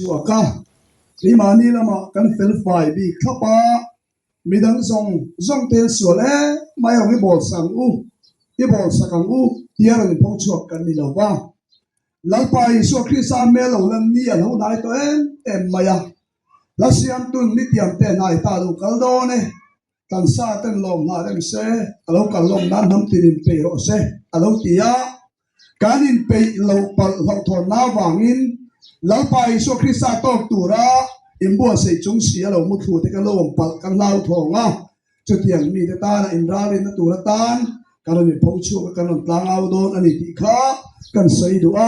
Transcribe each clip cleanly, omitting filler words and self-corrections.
Chhuak a, keimahni lamah kan fel fai bik thlap a, midang zawng zawng te an sual em mai ang i bawl sak ang u, i bawl sak ang u tia rawn inpho chhuak kan ni lo va. Lalpa Isua Krista hmel lo lan ni a lo hnai tawh em em mai a, hla siamtun nitiam te hnai ta lo kal dawn e, kan sa ten lawm hlah rem se, a lo kal lawm nan hnam tin inpeih rawh se a lo ti a. Kan inpeih loh palh hlauhthawnna avangin Lalpa Isua Krista tawk tura inbuatsaih chung si a lo muthlu te kan lo awm palh kan hlauthawng a. Chutiang mite tana inralrinna tur atan kan rawn inpho chhuak a, kan rawn tlangau dawn a ni tih kha kan sawi duh a.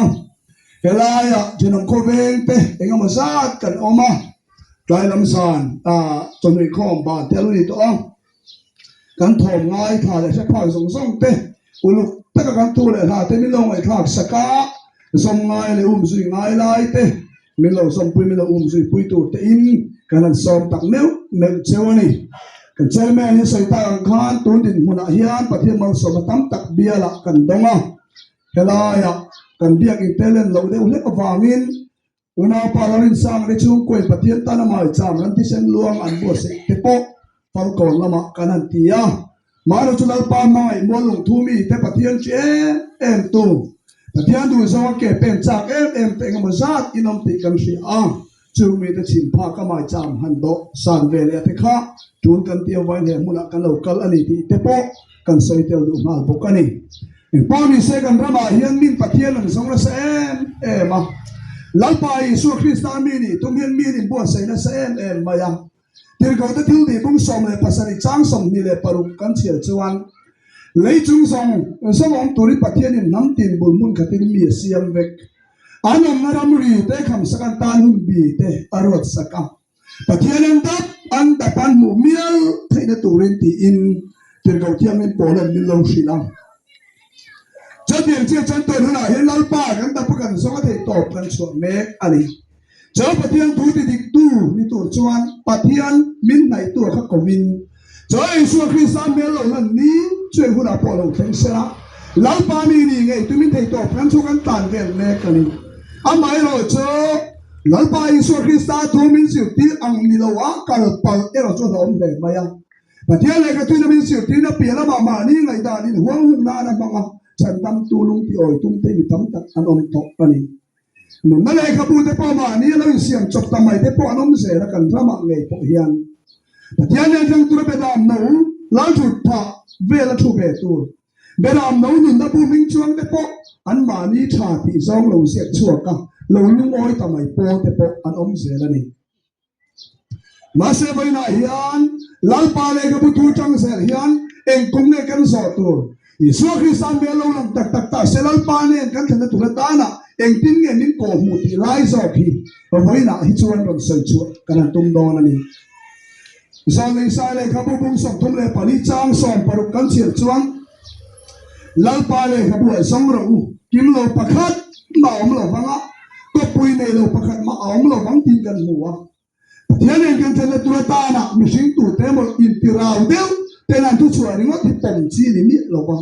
Helaiah thenawm khawveng te engemaw zat kan awm a, tlai lam zan chawhnuih khawm ban te a lo ni tawh a. Kan thawm ngai thla leh hre phak zawng zawng te, uluk taka kan thu leh hla te min lo ngaihthlak sak a, zawm ngai leh um zui ngai lai te min lo zawmpui min lo um zui pui tur te in kan han sawm tak meuh meuh cheu a ni. Kan chairman hi sawi tak ang khan tun dinhmunah hian Pathian malsawmna tam tak bialah kan dawng a, helaiah kan biak intel en loh deuh hlek avangin Unaupa Larinsang te chhungkuain Pathian tana maicham ran thisen luang an buatsaih te pawh Falkawn lamah kan han ti a. Mahro chu Lalpa hmangaih mual lungthu mi te Pathian chi em em tu, Pathian duh zawnga ke pen chak em em te engemaw zat in awm tih kan hria a. Chung mite chhim phak a maicham han dawh san ve leh te kha tul kan tih avangin he hmunah kan lo kal a ni tih te pawh kan sawi tel duh nghal bawk a ni. Engpawh ni se kan ramah hian min Pathian an zawng nasa em em a, Lalpa Isua Krista mi nih tum hian mi an inbuatsaih nasa em em mai a. Tirhkohte thil tih bung 17 chang 26 kan chhiar chuan, Lei chung zawng zawng awm turin Pathianin hnam tin bul hmun khatin mi a siam vek. An awmna ramri te khamsak an tan hun bi te a ruatsak a. Pathian an dap an dap an hmuh mial theihna turin tiin Tirhkoh Thianghlim Paulan min lo hrilh a. Chutiang chiah chuan tun hunah hian Lalpa kan dap a kan zawng a theih tawp kan chhuah mek a ni. Chu Pathian thu ti diktu ni tur chuan Pathian min hnaihtu a kha kovin Chu Isua Krista hmel lo lan ni chu eng hunah pawh lo thleng se la, Lalpa mi ni ngei tumin thei tawp kan chu kan tlan vel mek a ni. Amaherawh chu Lalpa Isua Krista thu min zirtir ang ni lo a kal palh erawh chu hlawm hle mai a. Pathian lehkha thuina min zirtirna piah lamah mahni ngaihdan in huang hung nan a hmang a, chhandamtu lung ti awi tum te mi tam tak an awm tawh a ni. Nunna lehkhabu te pawh mahni a lo insiam chawp ta mai te pawh an awm zel a kan ramah ngei pawh hian Pathian nen thleng tura Beram no lal thut phah vel a thu ve tur Beram no nunna bu hming chuang te pawh an mahni tha tih zawng lo ziak chhuak a lo lungawi ta mai pawl te pawh an awm zel a ni. Mahse vawiinah hian Lalpa lehkhabu thu chang zel hian eng kum nge kan zawh tur? Isua Krista hmel lo lang tak tak ta se Lalpa nen kan thlenna tur atana engtin nge min kawh hmuh tih lai zawk hi vawiinah hi chuan rawn sawi chhuah kan han tum dawn a ni. Zawlneisai lehkhabu bung 34 chang 60 kan chhiar chuan Lalpa lehkhabu ah zawng rawh u, kim lo pakhat mah a awm lo vang a, kawppui nei lo pakhat mah a awm lo vang tiin kan hmu a. Pathian nen kan thlenna tur atana mihring tute emaw intirau deuh ten an thuchhuah ringawt hi pawm chi ni miah lo va.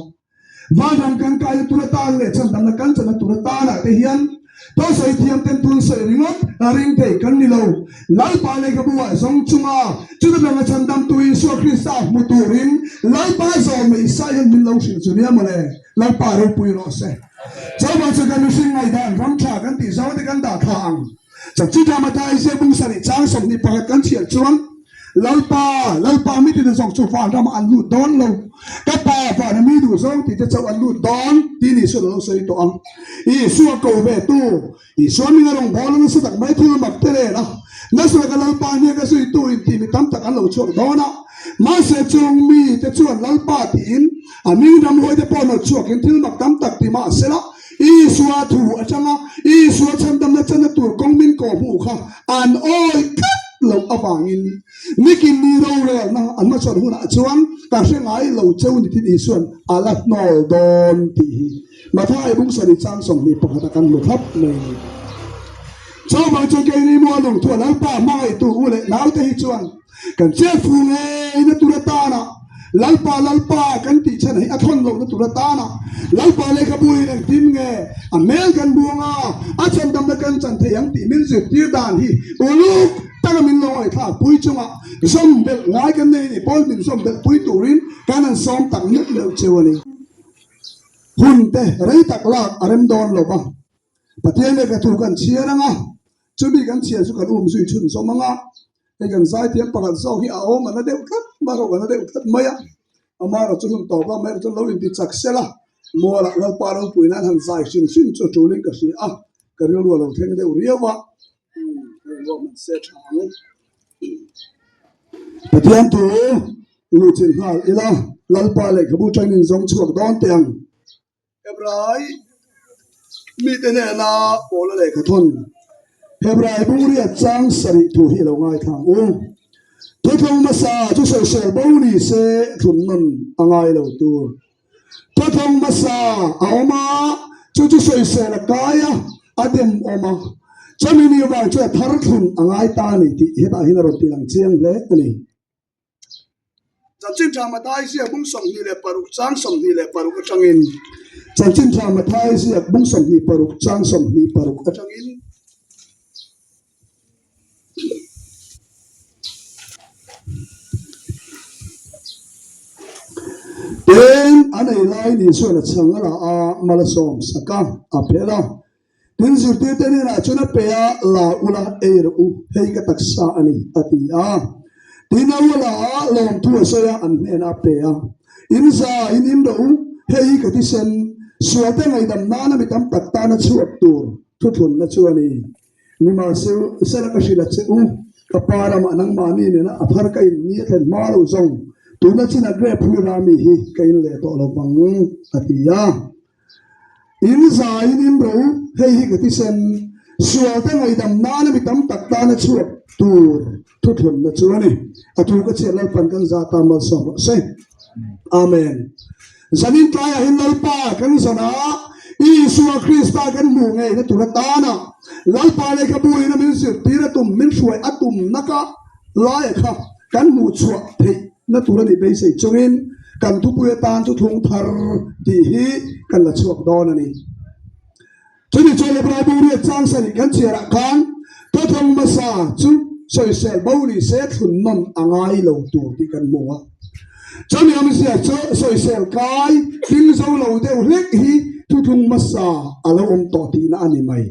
Vanram kan kaina tur atan leh chhandamna kan channa tur atanah te hian Tawsawi thiam ten tun sawi ringawt ring thei kan ni lo. Lalpa lehkhabu ah zawng chunga chuta danga chhandamtu Isua Krista hmu turin Lalpa zawm leh Isaiah hian min lo hrilh chu nia mawle. Lalpa ropui rawh se. Chauhvang chu kan mihring ngaihdan ram tha kan tih zawng te kan dah thla ang. Chakchi Dhamata Isaiah bung sarih chang 21 kan chhiar chuan Lalpa, Lalpa mi tite zawng chu van ramah an lut dawn lo. Ka Pa vana mi duh zawng tite chauh an lut dawn tih ni Isuan a lo sawi tawh ang. Isua ko ve tu, Isua minga rawngbâwl a nasa tak mai thil mak te nen a, nasa taka Lalpa hniak a zuitu in tih mi tam tak an lo chhuak dawn a. Mahse chung mi te chuan Lalpa tiin a ming ramhuai te pawh nawt chhuakin thil mak tam tak ti mah sela, Isua thu atanga Isua chhandamna channa tur kawng min kawh hmuh kha an awi tlat loh avangin nikin ni rorelna an hmachhawn hunah chuan ka hre ngai lo cheu ni tin Isuan a la hnawl dawn tih hi Mathai bung sarih chang 21 a kan hmu thlap mai a ni. Chuvang chuan keini mual lungthu a Lalpa hmangaihtu u leh naute hi chuan kan chet fu ngei na tur atana. Lalpa, Lalpa kan tih chhan hi a thawn lohna tur atana Lalpa lehkhabuin engtin nge a hmel kan buang a, a chhandamna kan chan thei ang tih min zirtir dan hi uluk taka min lo ngaihthlak pui chunga zawm belh ngai kan nei a ni. Paul min zawm belh pui turin kan han sawm tak meuh meuh cheu a ni. Hun te rei tak lak a rem dawn lo va, Pathian lehkhathu kan chhiar ang a, chumi kan chhiar chu kan um zui chhun zawm ang a, hei kan zaithiam pakhat zawk hi a awm a na deuh tlat mai a, a na deuh tlat mai a, amaherawhchu hun tawp lam erawh chuan lo inti chak sel a, mualah Lalpa ropui nan han zai hrim hrim chu a tulin ka hria a, ka rilru a lo thleng deuh riau a, hei ruahman se tha ang. Pathian thu luhchilh nghal ila, Lalpa lehkhabu tangin inzawng chhuak dawn teh ang. Hebrai mite hnena Paula lehkha thawn Hebrai bungriat chang sarih thu hi lo ngaithla ang u. Thuthlung hmasa chu sawisel bo ni se thlun nawn a ngai lo tur. Thuthlung hmasa a awm a, chu chu sawisel a kai a, a dem awm a. Chumi ni vang chuan a thar thlun a ngai ta a ni tih hetah hian a rawn ti lang chiang hle a ni. Chanchin Tha Mathai ziak bung 26 chang 26 atangin Chanchin Tha Mathai ziak bung 26 chang 26 atangin Tin, an ei laiin Isua'n a chhang a la a, mal a sawm sak a, a phel a. Tin, zirtirte hnenah chuan a pe a, La ula, ei rawh u, hei ka taksa a ni, a ti a. Tin, a ula a, lawmthu a sawi a, an hnenah a pe a, In za in in rawh u, hei hi ka thisen, sualte ngaihdam nana mi tam tak tana chhuak tur thuthlunna chu a ni. Nimahsela ka hrilh a che u, ka pa ramah nangmahni nena a thar ka in ni a thlen hma lo zawng, tuna chinah grape hui rami hi ka in leh tawh lo vang, a ti a. In zaiin in ro, hei hi ka thisen, sualte ngaihdam nana mi tam tak tana chhuak tur thuthlunna chu a ni. A thu ka chhiat Lalpan kan za ta malsawm rawh se. Amen. Zanin tlaiah hian Lalpa kan zana Isua Krista kan hmuh ngeina tur atana Lalpa lehkhabu in a min zirtir a tum, min hruai a tum naka laia kha kan hmuh chhuah theih na tur a nih beisei chungin kan thupui atan chu thlung thar tih hi kan la chhuak dawn a ni. Chumi chuan Hebrai buriat chang sarih kan chhiarah khan thawthawng hmasa chu sawisel bo ni se thlun nawn a ngai lo tur tih kan hmu a. Chumi awmzia chu sawisel kai tling zo lo deuh hlek hi thuthlung hmasa a lo awm tawh tihna a ni mai.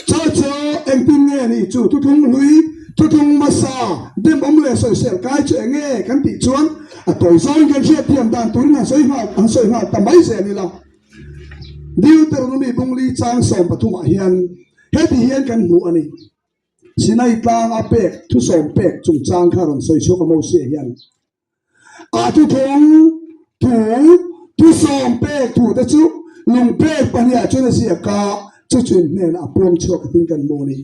Chu chu engtin nge ni chu thuthlung hlui thuthlung hmasa demawm leh sawisel kai chu eng nge kan tih chuan a tawi zawngin kan hriatthiam dan turin han sawi nghal han sawi nghal ta mai zel ila. Deuteronomy bungli chang 13 ah hian heti hian kan hmu a ni. Sinai tlang a pek thusawm pek chungchang kha rawn sawi chhuak a Mosia hian. A thuthung thu thusawm pek thu te chu lung pek pahniah chuan a ziak a, chu chu in hnenah a puang chhuak a tin kan hmu a ni.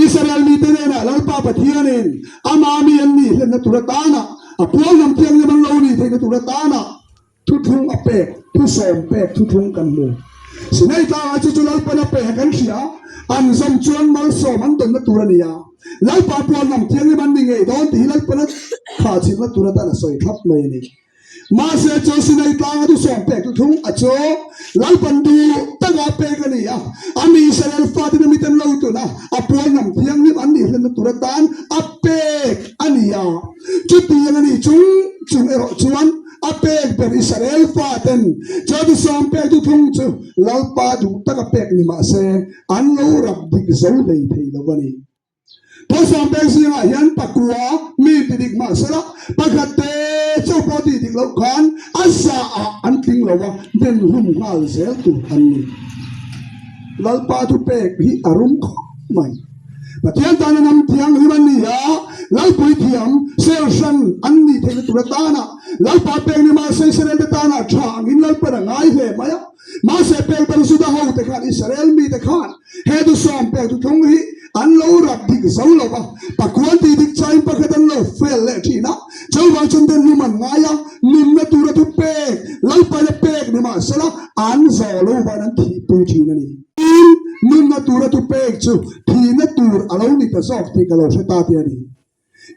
Israel mite hnenah Lalpa Pathianin ama mi an nih hlenna tur atana a puang hnam thianghlim an lo nih theihna tur atana Thuthlung a pek, thusawm pek thuthlung kan hmu. Sinai tlangah chu chu Lalpan a pek kan hria, an zawm chuan malsawm an dawnna tur a ni a. Lalpa puan hnam thianghlim an ni ngei dawn tih hi Lalpan a thahchilhna tur atan a sawi thlap mai a ni. Mahse chu Sinai tlanga thusawm pek thuthlung a chu Lalpan duh taka pek a ni a, a mi Israel faten a miten lo tun a, a puan hnam thianghlim an nih hlenna tur atan a pek a ni a. Chutiang a nih chung chung erawh chuan A pek ber Israel faten chuan sawm pek du thung chu Lalpa duh taka pek ni mah se an lo rap dik zo hlei thei lo a ni. Thawsawm pek zingah hian pakua mi ti dik mah sela pakhat te chauh pawh tih dik loh khan a zahah an tling lo a, den hlum nghal zel tur an ni. Lalpa thu pek hi a rum khawp mai. Pathian tana hnam thianghlim an ni a, Lalpui thiam, ser hran an nih theihna tur atana Lalpa pek ni mahse Israel te tana tha angin Lalpan a ngai hle mai a. Mahse pek ber Juda ho te khan Israel mite khan he thusawm pek thuthlung hi an lo rap dik zo lo va, pakuan tih dik chain pakhat an lo fail leh thin a, chuvang chuan den hlum an ngai a, nunna tura thu pek Lalpain a pek ni mahsela an zawh lo vain an thihpui thin a ni. Tin, nunna tura thu pek chu thihna tur a lo ni ta zawk tih ka lo hre ta tih a ni.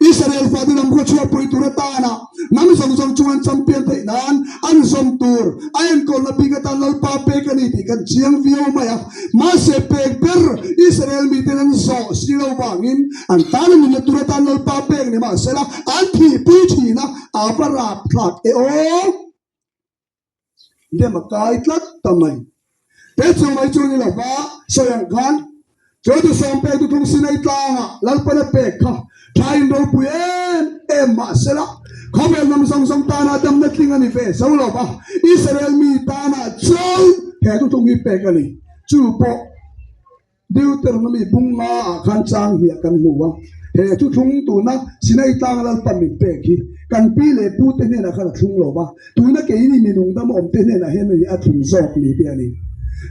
Israel fate lam khaw chhuahpui tur atana hnam zawng zawng chung an champion theih nan an zawm tur a enkawlna bik atan Lalpa pek a ni tih kan chiang viau mai a. Mahse pek ber Israel miten an zawh si lo vangin an tana nunna tur atan Lalpa pek ni mahsela an thihpui thin a, a va rapthlak e aw! Dem a kai tlat ta mai. He chu mai chu ni lova sawi ang khan chu dusawm pek duthung Sinai tlangah Lalpan a pek kha tha in ropui em em mahsela khawvel hnam zawng zawng tana damna tling a ni ve zo lova Israel mi tana chauh he duthung hi pek a ni. Chu pawh Deuteronomy bung nga ah khan chang hniah kan hmu a, he thuthlung tuna Sinai tlanga Lalpan min pek hi kan pi leh pu te hnenah khan a thlung lo va, tuna keini mi nungdam awm te hnenah hian a ni a thlung zawk ni te a ni.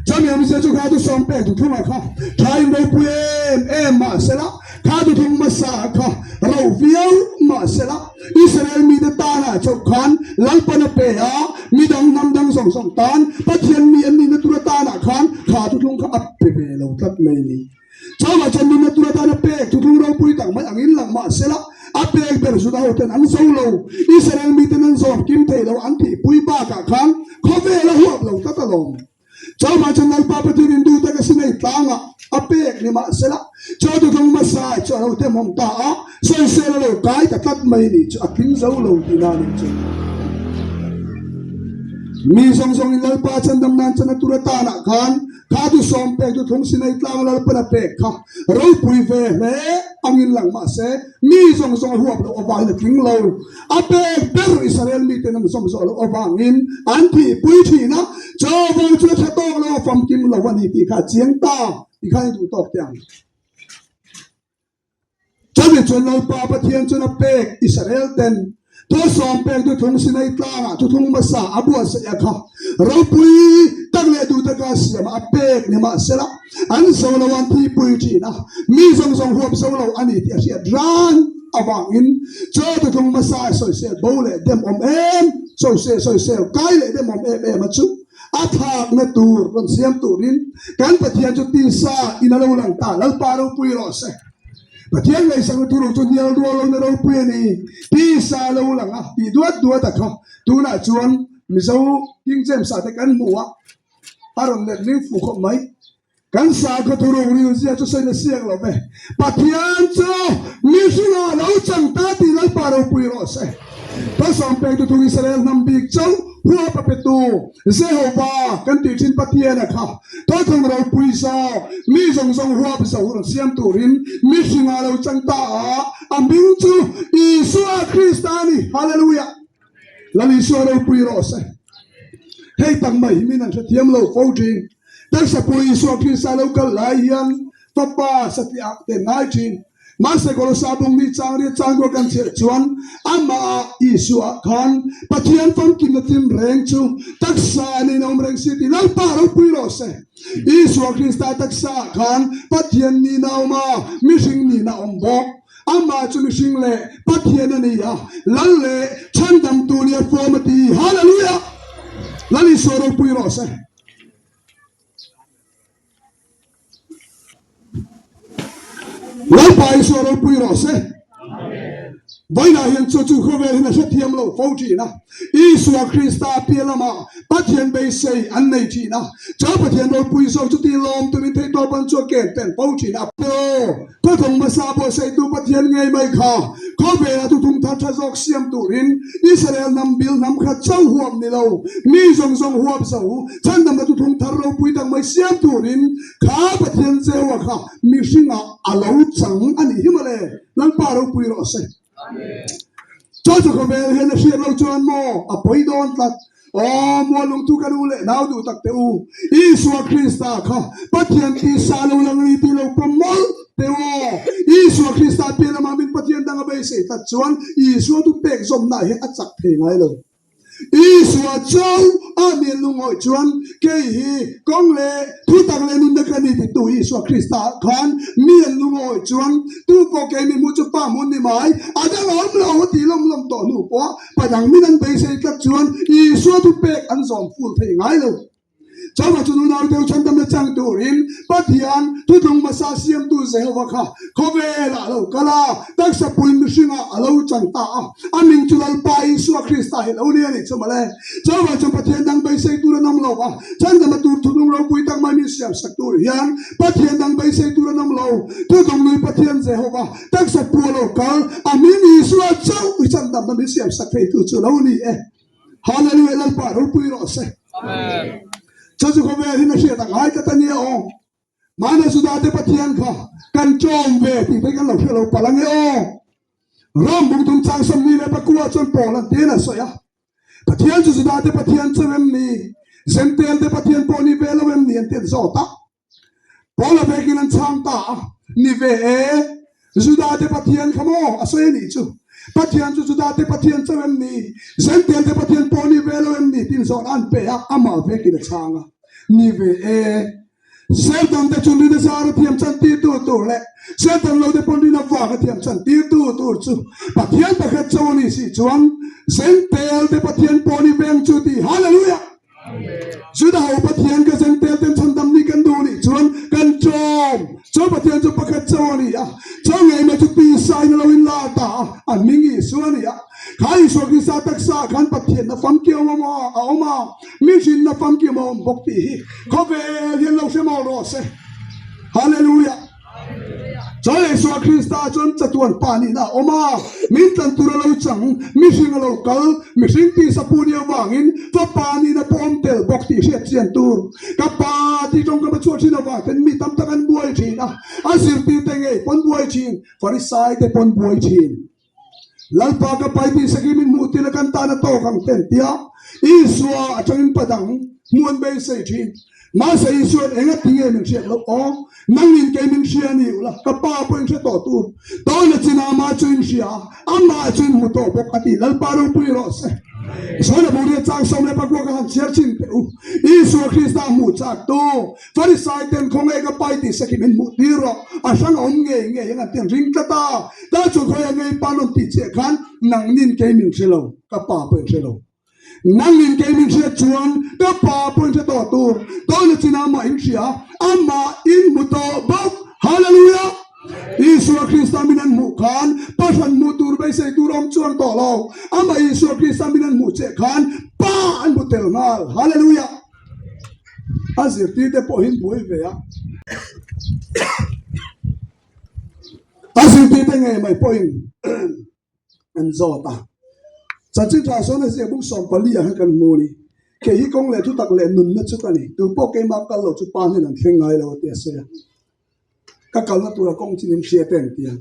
Chami awmzia chu kha thusawm pek thuthlunga kha tha in ropui em em mahsela kha thuthlung hmasa kha ro viau mahsela Israel mite tanah chauh khan Lalpan a pe a, midang hnam dang zawng zawng tan Pathian mi an nihna tur atanah khan kha thuthlung kha a pe ve lo tlat mai a ni. Chauhah chuan nunna tur atan a pek thuthlung ropui tak mai angin lang mah sela, a pek ber Juda hoten an zo lo, Israel miten an zawm kim thei lo an tihpui bakah khan khawvel a huap lo tlat alawm. Chauhah chuan Lalpa Pathian in duh taka Sinai tlangah a pek ni mahsela, chaw thuthlung hmasa chu a lo temawm ta a, sawisel a lo kai ta tlat mai ni chu a tling zo lo tihna a nih chu. Mi zawng zawngin Lalpa chandam nan chana tur atanah khan kha thusawm pek thuthlung Sinai tlanga Lalpan a pek kha ropui ve hle angin lang mahse mi zawng zawng a huap loh avangin a tling lo. A pek ber Israel miten an zawm zawh loh avangin an thihpui thin a, Chaw chu a tha tawk lo a famkim lo a ni tih kha a chiang ta tih kha i duh tawk teh ang. Chumi chuan Lalpa Pathian chuan a pek Israel ten thawsawm pek thuthlung Sinai tlangah thuthlung hmasa a buatsaih a kha ropui tak leh duh taka a siam a, a pek ni mahsela an zo lo an thihpui thin a, mi zawng zawng huap zo lo a ni tih a hriat ran avangin chaw thuthlung hmasa a sawisel bo leh dem awm em, sawisel sawisel kai leh dem awm em em a chu a thlakna tur rawn siam turin kan Pathian chu tisa in a lo lang ta, Lalpa ropui rawh se. Pathian ngaihsakna thuruk chu hnial rual lohna ropui a ni, tisa a lo lang a tih duat duat a kha tunah chuan Mizo King James ah te kan hmu a, a rawn let ling fuh khawp mai. Kan sakhaw thuruk rilzia chu sawi na siak lo ve. Pathian chu mihringah lo chang ta tih Lalpa ropui rawh se. Thawsawm pek duhthung Israel hnam bik chauh huap a petu Jehova kan tih thin Pathian a kha thawthawng ropui zawk mi zawng zawng huap zo rawn siam turin mihringah lo chang ta a, a hming chu Isua Krista a ni. Hallelujah! Lal Isua ropui rawh se. Hei tak mai hi min an hrethiam lo fo thin. Taksa pui Isua Krista lo kal lai hian fapa satliah te ngai thin. Mahse Kolosa bung ni chang riat chang kual kan chhiar chuan amah ah Isua khan Pathian famkimna tin reng chu taksa niin a awm reng si tih Lalpa ropui rawh se. Isua Krista taksa ah khan Pathian nihna a awm a, mihring nihna a awm bawk. Amah chu mihring leh Pathian a ni a, Lal leh Chhandamtu nia form a ti. Hallelujah! Lal Isua ropui rawh se. Lalpa Isua ropui rawh se. Vawiinah hian chu chu khawvel hian a hrethiam lo fo thin a. Isua Krista piah lamah Pathian beisei an nei thin a. Chu Pathian ropui zawk chu tih lawm turin theihtawp an chu a ken pen fo thin a. Aw! Thuthlung hmasa buatsaitu Pathian ngei mai kha khawvela thuthlung thar tha zawk siam turin Israel hnam bil hnam khat chauh huap ni lo, mi zawng zawng huap zo chhandamna thuthlung thar ropui tak mai siam turin kha Pathian Jehoa kha mihringah a lo chang a nih hi mawle. Lalpa ropui rawh se. Chaw chu khawvel hian a hriat loh chuan maw a pawi dawn tlat. Aw mualungtu kan u leh nau duh tak teh u, Isua Krista kha Pathian tisa lo lang ri tih lo pawm mawlh teh u aw. Isua Krista pian lamah min Pathian dang a beisei tlat chuan Isua thu pek zawmna hian a chak thei ngai lo. Isua chauh a mian lungawih chuan kei hi kawng leh thutak leh nunna ka ni titu Isua Krista ah khan mian lungawih chuan tu pawh kei mi hmuh chu pa hmun ni mai a dang a awm lo a tih lawm lawm tawh hnu pawh padang min an beisei tlat chuan Isua thu pek an zawm ful thei ngai lo. Chauhva chu nunau deuh chhandamna chang turin Pathian thutlung hmasa siamtu Jehova kha khawvelah a lo kal a, taksa pui mihringah a lo chang ta a. A hming chu Lalpa Isua Krista hi lo ni a nih chu mawle. Chauhva chu Pathian dang beisei tur an awm lo va, chhandamna tur thutlung ropui tak mai min siamsak tur hian Pathian dang beisei tur an awm lo. Thutlung nui Pathian Jehova taksa pu a lo kal, a hming Isua chauh hi chhandamna min siamsak theitu chu lo ni e. Hallelujah Lalpa ropui rawh se. Amen. Chu chu khawvel hin a hriat a ngai tlat a nia aw. Mahni Juda te Pathian kha kan tlawm ve tih te kan lo hre lo palh ange aw. Ram bung tum chang 24 leh pakua chuan Paul an tiin a sawi a. Pathian chu Juda te Pathian cheu em ni? Zentel te Pathian pawh ni ve lo em ni an ti an zawt a. Paula vekin an chhang ta a, Ni ve e, Judate Pathian kha maw a sawi a nih chu? Pathian chu Judate Pathian chauh em ni? Zentialte Pathian pawh ni ve lo em ni? tiin zawhna an pe a, amah vekin a chhang a, Ni ve e, Sertante chu Rina zara thiam chantirtu tur leh Sertan lote pawn Rina vanga thiam chantirtu tur chu Pathian pakhat chauh a nih si chuan Zentialte Pathian pawh ni veng chu ti. Hallelujah! Juda ho Pathian ka zen tel ten chhandam ni kan duh nih chuan kan tlawm. Chu Pathian chu pakhat chauh a ni a, chu ngei mai chu tisa in a lo in lar ta a, a hming Isua a ni a. Kha Isua Krista taksa ah khan Pathian na famkim a awm a, mihring na famkim a awm bawk tih hi khawvel hian lo hre mawl rawh se. Hallelujah! Chuan Isua Krista chuan chatuan pa nihna a awm a, min tlan tur a lo chang, mihring a lo kal, mihring tisa pu ni avangin fapa nihna pawh awm tel bawk tih hriat chian tur. Ka pa tih tawngkam a chhuah thin avang ten mi tam tak an buai thin a, a zirtirte ngei pawn buai thin, Farisai te pawn buai thin. Lalpa ka pai tih sakin min hmuh tir a kan tan a tawk ang ten tia Isua atangin pa dang hmuh an beisei thin. Mahse Isua'n eng a ti nge min hriat loh aw? Nangin kei min hria a ni ula, ka pa pawh in hre tawh tur. Tawna chin amah chu in hria a, amah chu in hmu tawh bawk a ti. Lalpa ropui rawh se. Isua Buriah chang 19 ka han chhiar chin teh u. Isua Krista hmuh chak tu. Farisai ten khawngaih ka pai tih sakin min hmuh tir rawh, a hrang a awm ngei ngei ang an ti an ring tlat a, ta chu khawiah ngei pa rawn tih chiah khan nangnin kei min hre lo, ka pa pawh in hre lo. Nangnin kei min hriat chuan ka pa pawh in hre tawh tur, tawna chin amah in hria, amah in hmu tawh bawk. Hallelujah! Isua Krista min an hmuh khan pa hran hmuh tur beisei tur awm chuang tawh lo, amah Isua Krista min an hmuh chiah khan pa an hmu tel nghal. Hallelujah! A zirtirte pawhin buai ve a, a zirtirte ngei mai pawhin an zawt a. Chanchin tha sawn a ziak bung 14 ah khan kan hmu a ni. Kei hi kawng leh thutak leh nunna chu ka ni, tu pawh keimah kal lo chu pa hnen an thleng ngai lo a ti a sawi a. Ka kalna tura kawng chin in hria te an ti a.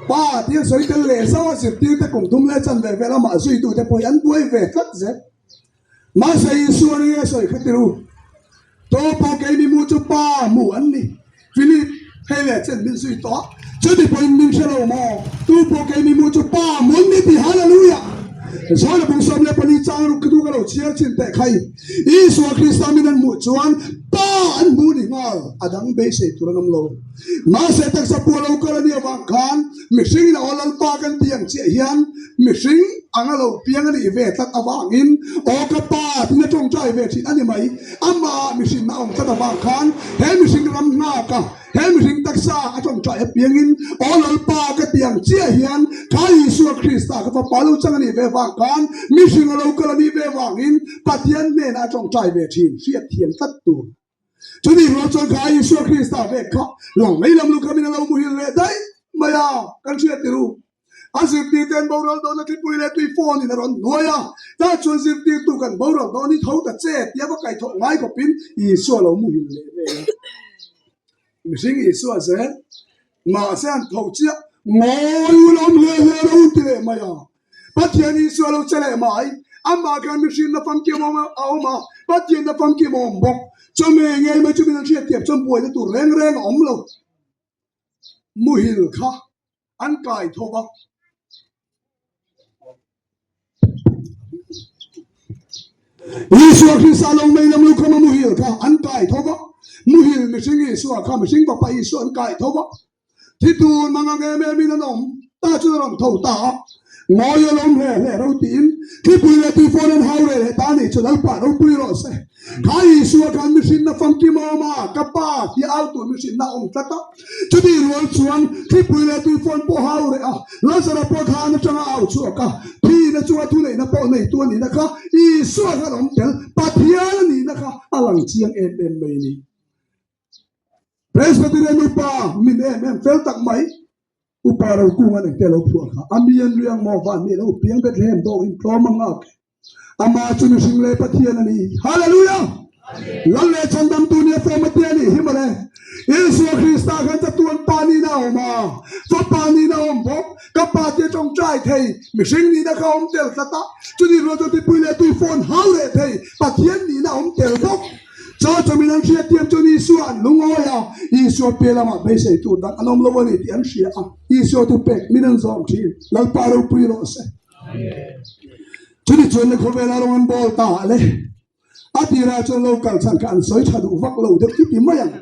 Pa tia sawi tel leh zauh a zirtirte kum thum leh chanve vel amah zuitute pawh hi an buai ve tlat zel. Mahse Isua nih a sawi kha tir u. Tawh pawh kei mi mu chu pa mu an ni. Philip, hei leh chen min zui tawh a, chuti pawhin min hre lo maw? Tu pawh kei mi mu chu pa mu an ni ti Hallelujah! Johana bung 14 chang ruk khi tu ka lo chhiar chin teh khai. Isua Krista min an hmuh chuan pa an hmu ni nghal, a dang beisei tur an awm lo. Mahse taksa pua lo kal a nih avang khan mihringin a aw Lalpa kan tih ang chiah hian mihring anga lo piang a nih ve tlat avangin aw ka pa tiin a tawngtai ve thin a ni mai. Amah mihrinna a awm tlat avang khan he mihring ram nghaka he mihring taksa a tawngtai apiangin aw Lalpa ka tih ang chiah hian kha Isua Krista ka fapa lo chang a nih ve avang khan mihring a lo kal a nih ve avangin Pathian hnenah a tawngtai ve thin hriatthiam tlat tur. Chutih rual chuan kha Isua Krista vek kha lang mai lam lu khamin a lo muhil leh daih mai a, kan hriat tir u. A zirtirte an boral dawn a, tlipui leh tui phone in a rawn hnuai a, tah chuan zirtirtu kan boral dawn hi tho ta che tia va kaihthawh ngai khawpin Isua a lo muhil leh vel a. Mihring Isua zel mahse an tho chiah ngawi u lo awm hle hle ro ti leh mai a. Pathian Isua lo che leh mai, amah khan mihring na famkim a awm a, Pathian na famkim a awm bawk. Chawhmeh ngei mai chu min an hriat thiam chuan buaina tur reng reng a awm lo. Muhil kha an kai tho va. Isua Krista lo mei lam lukham a muhil kha an kai tho va. Muhil mihring Isua kha mihring Fapa Isua an kai tho va. Thi tur mang ang em em in an awm ta chu a rawn tho ta a, ngawi a lawm hle hle ro tiin thlipui leh tuifawn an hau reh leh ta a nih chu Lalpa ropui rawh se. Kha Isua khan mihrinna famkim a awm a, ka Pa tia au tur mihrinna a awm tlat a. Chutih rual chuan thlipui leh tuifawn pawh hau reh a, Lazara pawh thlan atanga au chhuak a, thihna chunga thuneihna pawh neitu a nihna kha Isua khan awm tel, Pathian a nihna kha a lang chiang em em mai a ni. Presbyterian upa min em em fel tak mai, Upa Rokunga nen te lo phuah kha, a mi an riang maw van mi a lo piang Bethlehem dawk in tlawm a nghak e. Amah chu mihring leh Pathian a ni. Hallelujah! Lal leh chhandamtu nia form a tia nih hi mawle. Isua Krista khan chatuan Pa nihna a awm a, Fapa nihna a awm bawk. Ka Pa tia tawngtai thei, mihring nihna kha a awm tel tlat a. Chuni rual chuan tipui leh tui phone hau reh thei, Pathian nihna a awm tel bawk. Chaw chawmin an hriatthiam chuan Isua an lungawi a, Isua piah lamah beisei tur dang an awm lo a ni tih an hria a. Isua chu pek min an zawm thin. Lalpa ropui rawh se. Chumi chuan le khawvela rawng an bawl ta le a tirah chuan lo kal chhan kha an sawi tha duh vak lo deuh i ti mai ang.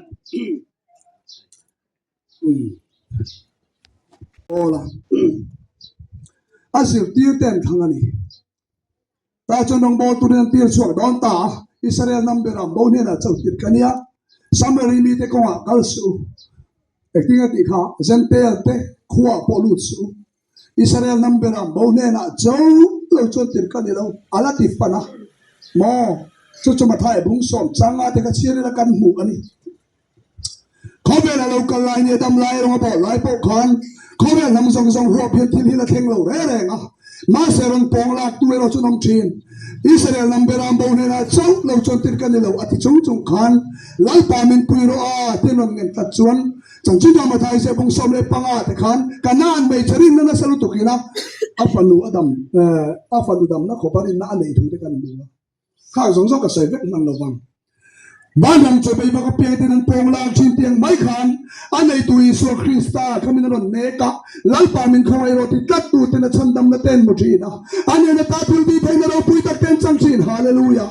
Bawl a a zirtir te an thlang a ni. Tah chuan rawngbawl turin an tir chhuak dawn ta a, Israel hnam ber ang bo hnenah chauh tir ka nia, Samari mite kawngah kal suh u, engtin a tih kha Zentail te khuaah pawh lut suh u. Israel hnam ber ang bo hnenah cho lo chuan tir ka ni lo, a la ti fan a maw? Chu chu Mathai bung 10 te kha chhiar ila kan hmuh a ni. Khawvel a lo kal lai nia dam lai rawng a bawh lai pawh khan khawvel hnam zawng zawng huap hian thil hi la thleng lo reng reng a, mahse rawn pawng lak tu erawh chu an awm thin. Israel hnam ber ang bo hnenah cho lo chuan tir ka ni lo a ti chung chung khan Lalpa min pui rawh a ti an rawn ngen tlat chuan Chanchin Rama Thaise bung 15 te khan Kanaan hmeichhe rinna nasa lutuk ina a fanu a dam a fanu damna khawpa rinna a neih thu te kan hmu a. Khang zawng zawng ka sawi vek hman lo vang. Vanram chaw bei bak apiang ten an pawng lak thin tiang mai khan a neitu Isua Krista kha min a rawn nek a, Lalpa min khawngaih rawh ti tlat tu ten a chhandamna te an hmu thin a, a nena ta thil tih theihna ropui tak te an chang thin. Hallelujah!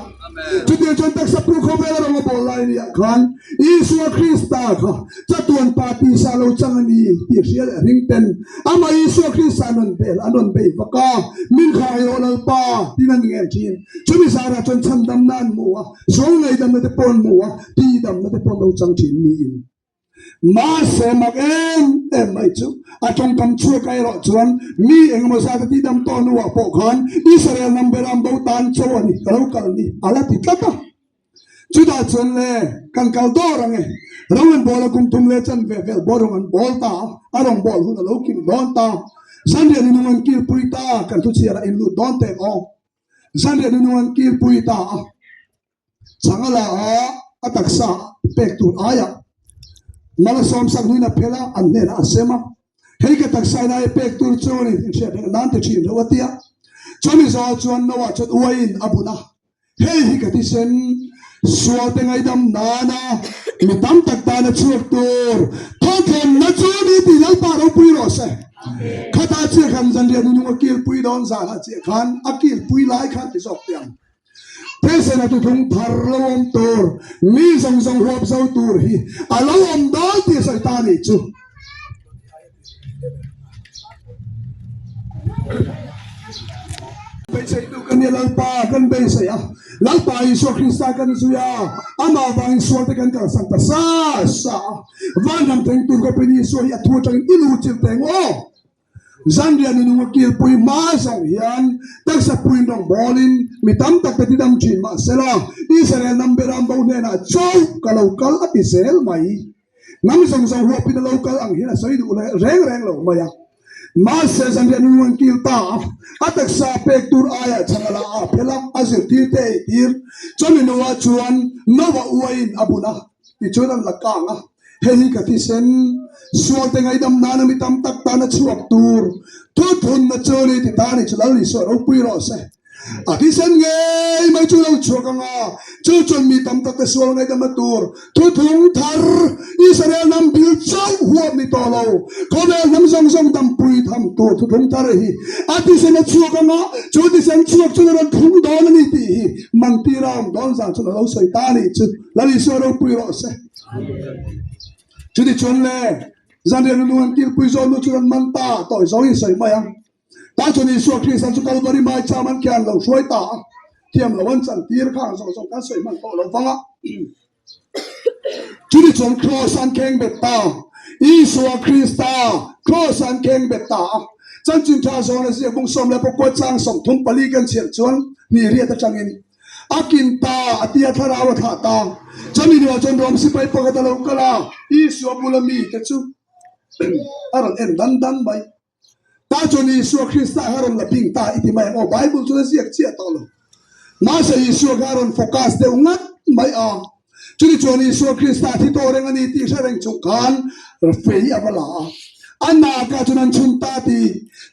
Chutiang chuan taksa pu khawvel a rawng a bawl lai nia khan Isua Krista kha chatuan pa tisa lo chang a ni tih hria leh ring ten amah Isua Krista an rawn bel, an rawn bei vak a, min khawngaih rawh Lalpa tiin an ngen thin. Chumi zarah chuan chhandamna an hmu a, sual ngaihdamna te pawh an hmu a, tihdamna te pawh an lo chang thin niin. Mahse mak em em mai chu a tawngkam chhuak erawh chuan mi engemaw zat a tihdam tawh hnuah pawh khan Israel hnam ber an bo tan cho a ni, ka lo kal ni a la ti tlat a. Chutah chuan le kan kal dawr ang e, ro an bawl a kum thum leh chan ve vel bawr rawng an bawl ta a, a rawn bawl hun a lo kim dawn ta. Zanriah ni nung an kilpui ta, kan thuchhiarah in lut dawn teh aw. Zanriah ni nung an kilpui ta a. Chhang a la a, a taksa pek tur aiah Malsawmsak hnuin a phel a, an hnenah a sem a. Hei ka taksa in ai pek tur chu ni inhriat reng nan ti thin reuh a ti a. Chumi zawh chuan Noah chuan uaiin a bun a, Hei hi ka thisen sualte ngaidam nana mi tam tak tana chhuak tur thawnthawnna chu ni tih Lalpa ropui rawh se. Khatah chiah khan zanriah nunung a kilpui dawn zanah chiah khan a kilpui lai khan ti zawk teh ang. Thisen a tuthung thar lo awm tur, mi zawng zawng huap zo tur hi a lo awm dawn tih a sawi ta a nih chu. Beiseitu kan nia Lalpa kan beisei a, Lalpa Isua Krista kan zui a, amah vangin sualte kan kalsan ta sa sa a, vanram thleng tur khawpin Isua hi a thu atangin i lu chilh teh ang aw. Zanriah nunung a kilpui hma zawng hian taksa puiin rawngbawlin mi tam tak te tidam thin mah sela, Israel hnam beram bo hnenah chauh ka lo kal a ti zel mai. Hnam zawng zawng huapin a lo kal ang hian a sawi duh reng reng lo mai a. Mahse zanriah nunung an kil ta a, a taksa pek tur aiah chhan a la a phel a, a zirtir te ei tir. Chumi hnuah chuan Noah uaiin a bun a, tichuan an la kang a. Hei hi ka thisen, sualte ngaihdam nana mi tam tak tana chhuak tur thuthunna chu a ni ti ta ni chu Lal Isua ropui rawh se. A thisen ngei mai chu lo chhuak ang a, chu chuan mi tam takte sual ngaihdamna tur thuthung thar Israel hnam bil chauh huap ni tawh lo, khawvel hnam zawng zawng dampui tham tur thuthung thar hi a thisen a chhuak ang a, chu thisen chhuak chu a rawn thlung dawn a ni tih hi mantira awm dawn zan chuan a lo sawi ta a nih chu Lal Isua ropui rawh se. Chutichuan le, zanriah nunu an kilpui zawn nu chu an man ta tawh zawngin sawi mai ang. Tah chuan Isua Krista chu Kalvari maicham an khian lo hruai ta a. Thiam lo an chantir khang zawng zawng kan sawi hman tawh lo vang a. Chumi chuan Kraws an kheng bet ta. Isua Krista Kraws an kheng bet ta a. Chanchin tha zawn a ziak bung 14 chang 34 kan chhiar chuan hnih riat atangin a kin ta a tia thlarau a thlah ta. Chumi hnuah chuan Rom sipai pakhat a lo kal a, Isua bula mite chu a rawn en dan dan mai. Ta chuan Isua Krista kha rawn la bing ta i ti mai ang aw, Bible chuan a ziak chiah tawh lo. Mahse Isua kha a rawn focus deuh ngat mai a. Chuni chuan Isua Krista thi tawh reng a ni tih hre reng chung khan fei a va la a. A nakah chuan an chhun ta ti.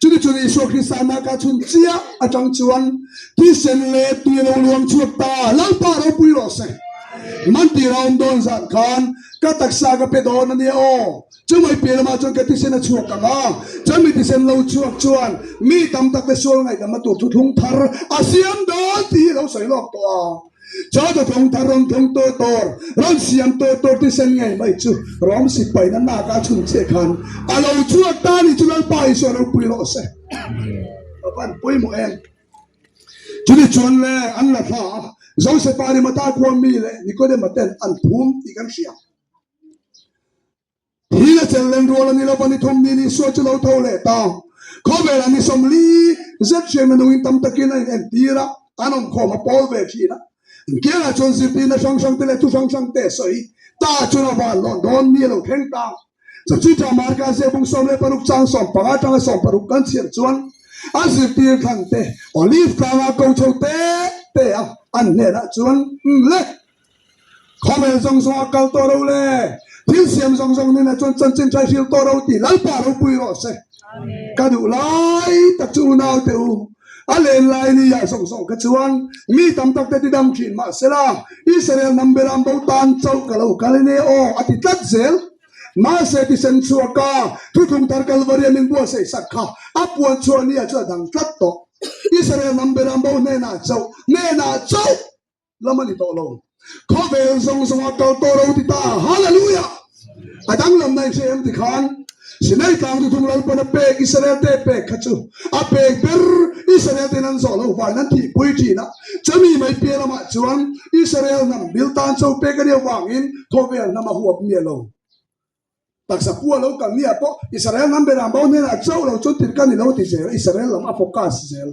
Chuni chuan Isua Krista nakah chhun chiah atang chuan thisen leh tui a lo luang chhuak ta. Lalpa ropui rawh se. Mantir a awm dawn zan khan ka taksa ka pe dawn a nia aw. Chumai piah lamah chuan ka thisen a chhuak ang a, chumi thisen lo chhuak chuan mi tam takte sual ngaihdamna tur thuthlung thar a siam dawn tih hi lo sawi lawk tawh a. Chu thuthlung thar rawn thung tur tur, rawn siam tur tur thisen ngei mai chu Rom sipaina naka a chhun chiah khan a lo chhuak ta ni chu Lalpa Isua ropui rawh se. Ka van pawimawh em. Chumi chuan le an la thla a, Josefa Rimata khua mi leh Nikodema ten an phum tih kan hria. Thil a chelh len rual a ni lova ni thum ni Isua chu lo tho leh ta. Khawvelah ni 40 zet hriamna nungin tam takin a inentir a, an awmkhawm a pawl ve thin a. An kiangah chuan zirtirna hrang hrang te leh thu hrang hrang te a sawi ta chuan a van lawn dawn ni a lo thleng ta. Chawchita Marka ziakbung 16 chang 15 atanga 16 kan chhiar chuan a zirtir thlan te Olive tlanga ko chho te te a an hnenah chuan le Khawvel zawng zawng a kal tawh ro le, thil siam zawng zawng nena chuan chanchin tha hril tawh ro tih Lalpa ropui rawh se. Ka duh lai tak chu unau te u, a len lai ni ah zawng zawng kha chuan mi tam tak te tidam thin mahsela Israel hnam beram bo tan chauh ka lo kal ine aw a ti tlat zel. Mahse thisen chhuak a thuthlung thar Kalvari a min buatsaih sak kha a puan chhuah ni ah chuan a dang tlat tawh. Israel hnam beram bo hnenah chauh hnenah chauh. lam a ni tawh lo. Khawvel zawng zawng a kal tawh lo ti ta. Hallelujah! A danglamna in hre em ti khan Sinai tlang thuthlung Lalpan a pek Israel te pek kha chu a pek ber Israel ten an zawh loh vangin an thihpui thin a. Chumi mai piah lamah chuan Israel hnam bil tan cho pek a nih avangin khawvel hnam a huap miah lo. Taksa pu a lo kal nia pawh Israel hnam ber ang bo hnenah chauh lo chuan tirh ka ni lo ti zel a, Israel lam a focus zel.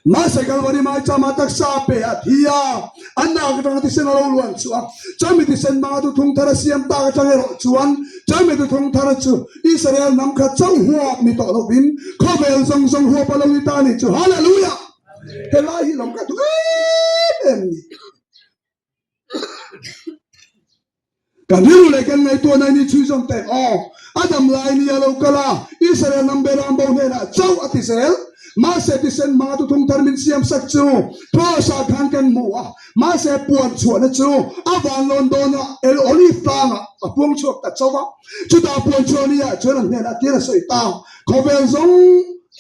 Mahse Kalvari maichama taksa a pe a thi a, a nak atanga thisen a lo luan chhuah a, chumi thisen hmanga thuthlung thar a siam tak atang erawh chuan chumi thuthlung thar chu Israel hnam kha chauh huap ni tawh lovin khawvel zawng zawng huap a lo ni ta a ni chu. Hallelujah! Helai hi lawm ka duh em em ni. Kan rilru leh kan ngaihtuahna in i chhui zawm teh aw. A dam lai ni a lo kal a, Israel hnam beram bo hnenah chauh a ti zel. Mahse thisen hmanga thuthlung thar min siam sak chu Kraws-ah khan kan hmu a, mahse puan chhuahna chu a van lawn dawn a, El Olive tlangah a puang chhuak ta chauh a. Chutah puan chhuah ni ah chuan an hnenah tir a sawi ta, Khawvel zawng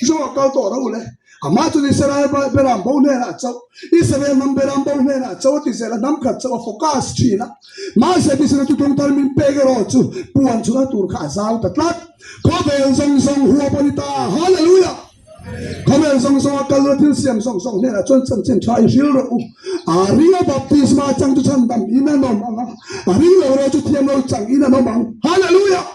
zawng a kal tawh ro le. Amah chuan Israel beram bo hnenah chauh, Israel hnam beram bo hnenah chauh a ti zel a, hnam khat chauh a focus thin a. Mahse tisina thuthlung thar min pek erawh chu puan chhuna tur kha a zau ta tlat. Khawvel zawng zawng huap a ni ta. Hallelujah! Khawvel zawng zawng a kal a thil siam zawng zawng hnenah chuan chanchin tha i hril rawh u. A ring a baptisma chang chu chhandam in an awm ang a, a ring lo erawh chu thiam lo chang in an awm ang. Hallelujah!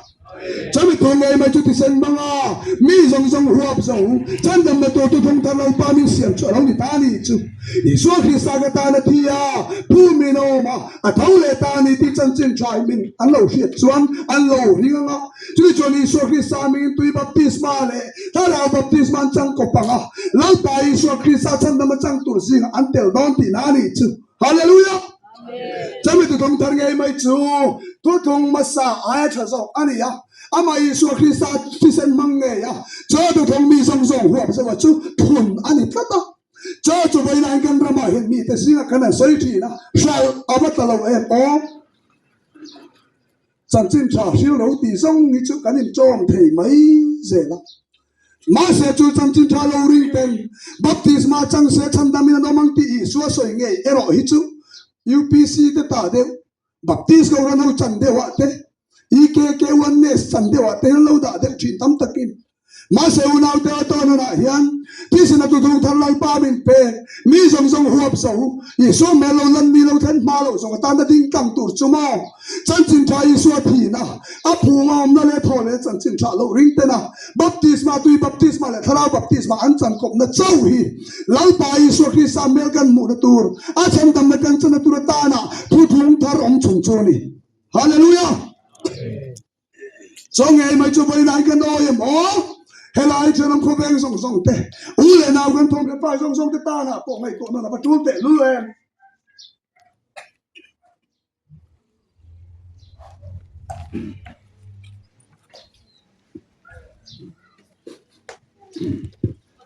Chumi tur ngei mai chu thisen hmanga mi zawng zawng huap zo chandamna tur thuthlung thar Lalpa min siam chu a lo ni ta a ni chu. Isua Krista ka tan a thi a, phu min a awm a, a tho leh ta a ni tih chanchin tha hi min an lo hriat chuan an lo ring ang a. Chumi chuan Isua Krista mingin tui baptisma leh thlarau baptisma an chang kawp ang a, Lalpa Isua Krista chhandam a chang tur zingah an tel dawn tihna a ni chu. Hallelujah! Chumi thuthlung thar ngei mai chu thuthlung hmasa aia tha zawk a ni a, amah Isua Krista thisen hmang ngei a, chaw thuthlung mi zawng zawng huap zawha chu thun a ni tlat a. Chaw chu vawiin kan ramah hian mite zingah kan han sawi thin a, hralh a va tla lo em aw? Chanchin tha hril ro tih zawng hi chu kan inṭawm thei mai zel a. Mahse chu chanchin tha lo ring ten baptisma chang se chhandamin an awm ang tih Isua sawi ngei erawh hi chu UPC te ta deuh, Baptist Kohhran ho chan deuhah te, EKK Oneness chan deuhah te hian lo dah deuh thin tam takin. Mahse unaute a tawn hunah hian. Thisen a tuthung thar Lalpa min pek, mi zawng zawng huap zo, Isua hmel lo lan mi lo thlen hma loh zawng atana ding tlang tur chu maw? Chanchin tha Isua thihna, a phung a awmna leh thaw leh chanchin tha loh ring tena baptisma, tui baptisma leh thlarau baptisma an chan kawpna chauh hi Lalpa Isua Krista hmel kan hmuhna tur, a chhandamna kan chana tur atana thuthung thar awm chhung chu a ni. Hallelujah! Chaw ngei mai chu vawiin kan awi em aw? Helai thenawm khawveng zawng zawng te, u leh nau kan thawm leh pai zawng zawng te tanah pawh ngaihtuah nawn a va tul teh lul em?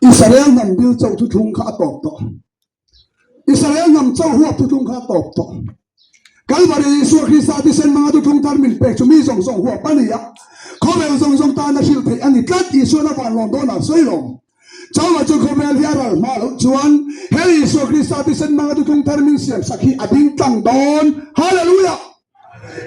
Israel hnam bil chauh thuthlung kha a tawp tawh. Israel hnam chauh huap thuthlung kha a tawp tawh. Kalvari Isua Krista thisen hmanga thuthlung thar min pek chu mi zawng zawng huap a ni a. Khawvel zawng zawng tana hrilh theih a ni tlat. Isuan a van lawn dawnah sawi lo. Chauha chu khawvel hi a ral hma loh chuan he Isua Krista thisen hmanga thuthlung thar min siam sak hi a ding tlang dawn. Hallelujah!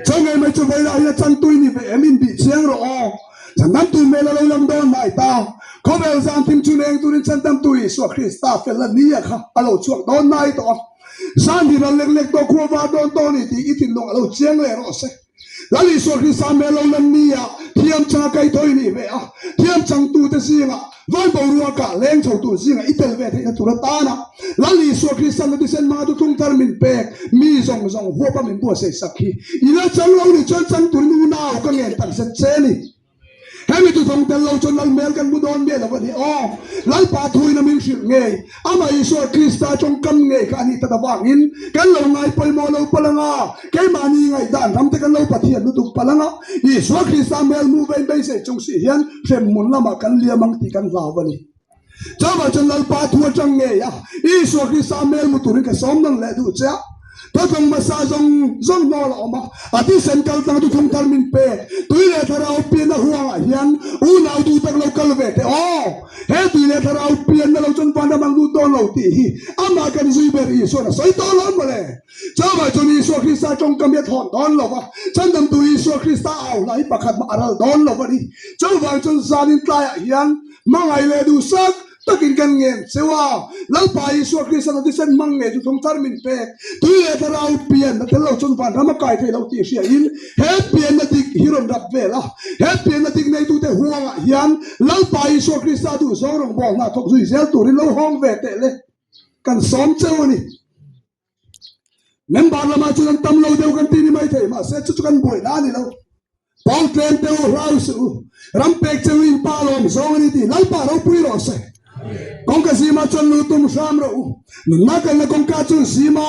Chaw ngei mai chu vawilah hian a changtui ni ve em inbih chiang rawh aw. Chhandamtu hmel a lo lang dawn mai ta. Khawvel zan thim chu leng turin Chhandamtu Isua Krista fel a nia kha a lo chhuak dawn mai tawh a. Zan hi ral lek lek tawh khua var dawn tawh a ni tih i thinlung a lo chiang leh rawh se. Lal Isua Krista hmel lo lan nia thiam changa kaithawi nih ve a, thiam changtute zingah Van boruakah leng chho tur zingah i tel ve theihna tur atana Lal Isua Krista na thisen hmanga thuthlung thar min pek mi zawng zawng huapa min buatsaih sak hi i la chang lo nih chuan chang turin unau ka ngen tak zet che ni. Hemi thuthlung tel lo chuan Lal hmel kan hmu dawn miah lo a ni aw. Lalpa thuin a min hrilh ngei Amah Isua Krista tawngkam ngei kha a nih tak avangin kan lo ngai pawimawh lo palh ang a, keimahni ngaihdan ram te kan lo Pathian lutuk palh ang a, Isua Krista hmel hmuh vein beisei chung si hian hremhmun lamah kan liam ang tih kan hlau a ni. Chuvang chuan Lalpa thu atang ngei a, Isua Krista hmel hmu turin ka sawm nawn leh duh che a. Thawthawng hmasa zawng zawng hnawl a awm a, a thisen kal tlang thuthlung thar min pek. Tui leh thlarau pianna huangah hian unau duh tak lo kal ve teh aw. He tui leh thlarau pianna lo chuan vanram ang lut dawn lo tih hi amah kan zui ber Isua'n a sawi tawh lo mawle. Chuvah chuan Isua Krista tawngkam hi a thawn dawn lo va, chhandamtu Isua Krista au hla hi pakhat mah a ral dawn lo a ni. Chuvang chuan zanin tlaiah hian hmangaih leh duhsak Takin kan ngen cheu a, Lalpa Isua Krista na thisen hmang ngei chu thawngthar min pek. Tui leh thlarau pian a tel lo chuan vanram a kai thei lo tih hriain he pianna dik hi rawn rap vel a. He pianna dik neitute huangah hian Lalpa Isua Krista duhzawng rawngbâwl hna thawk zui zel turin lo hawng ve teh le kan sawm cheu a ni. Member lamah chuan an tam lo deuh kan ti ni mai thei, mahse chu chu kan buaina a ni lo. Pawl tlem te u hlau suh u, ram pek che u in pa lawm zawng a ni tih Lalpa ropui rawh se. Kawngka zima chuan lu tum hram rawh u, nunna kalna kawngka chu zima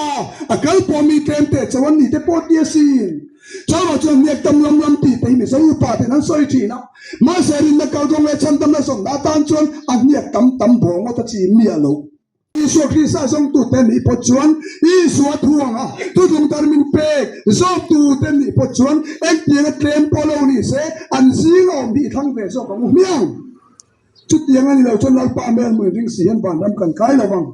a kal pawh mi tlem teh chauh an ni te pawh ti asin. Chauhah chuan hniak tam lam lam tih te hi Mizo upa ten an sawi thin a, mahse rinna kalkawng leh chhandamna zawnna atan chuan a hniak tam tam bawng ngawt a chi miah lo. Isua Krista zawngtute nih pawh chuan Isua thu anga thuthlung thar min pek zawktute nih pawh chuan engtianga tlem pawh lo ni se an zing a awm hi i thlang ve zawk ang u hmiang. Chutiang a ni lo chuan Lalpa hmel hmuin ring si hian vanram kan kai lo vang.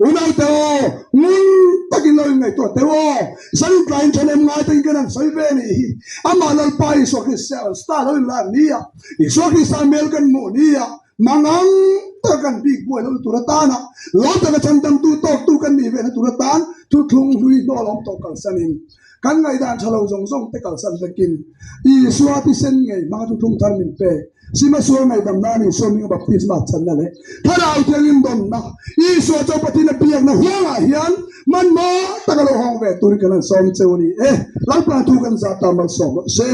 Unaute aw, ngun takin lo inngaihtuah teu aw, zanin tlaiin thahnem ngai takin kan han sawi ve a nih hi. Amah Lalpa Isua Krista lo inlar ni a, Isua Krista hmel kan hmuh ni a, Mangang taka kan bik buai lohna tur atana lo taka chhandamtu tawktu kan nih vehna tur atan thuthlung hlui hnawl awm tawh kalsanin kan ngaihdan tha lo zawng zawng te kalsan vekin Isua thisen ngei hmanga thuthlung thar min pek Sima sual ngaihdam nan Isua hminga baptisma channa leh Thlarau Thianghlim dawnna Isua chaw Pathian a biakna huangah hian hmanhmawh taka lo hawng ve turin kan han sawm cheu a ni e. Lalpa thu kan zah ta malsawm rawh se.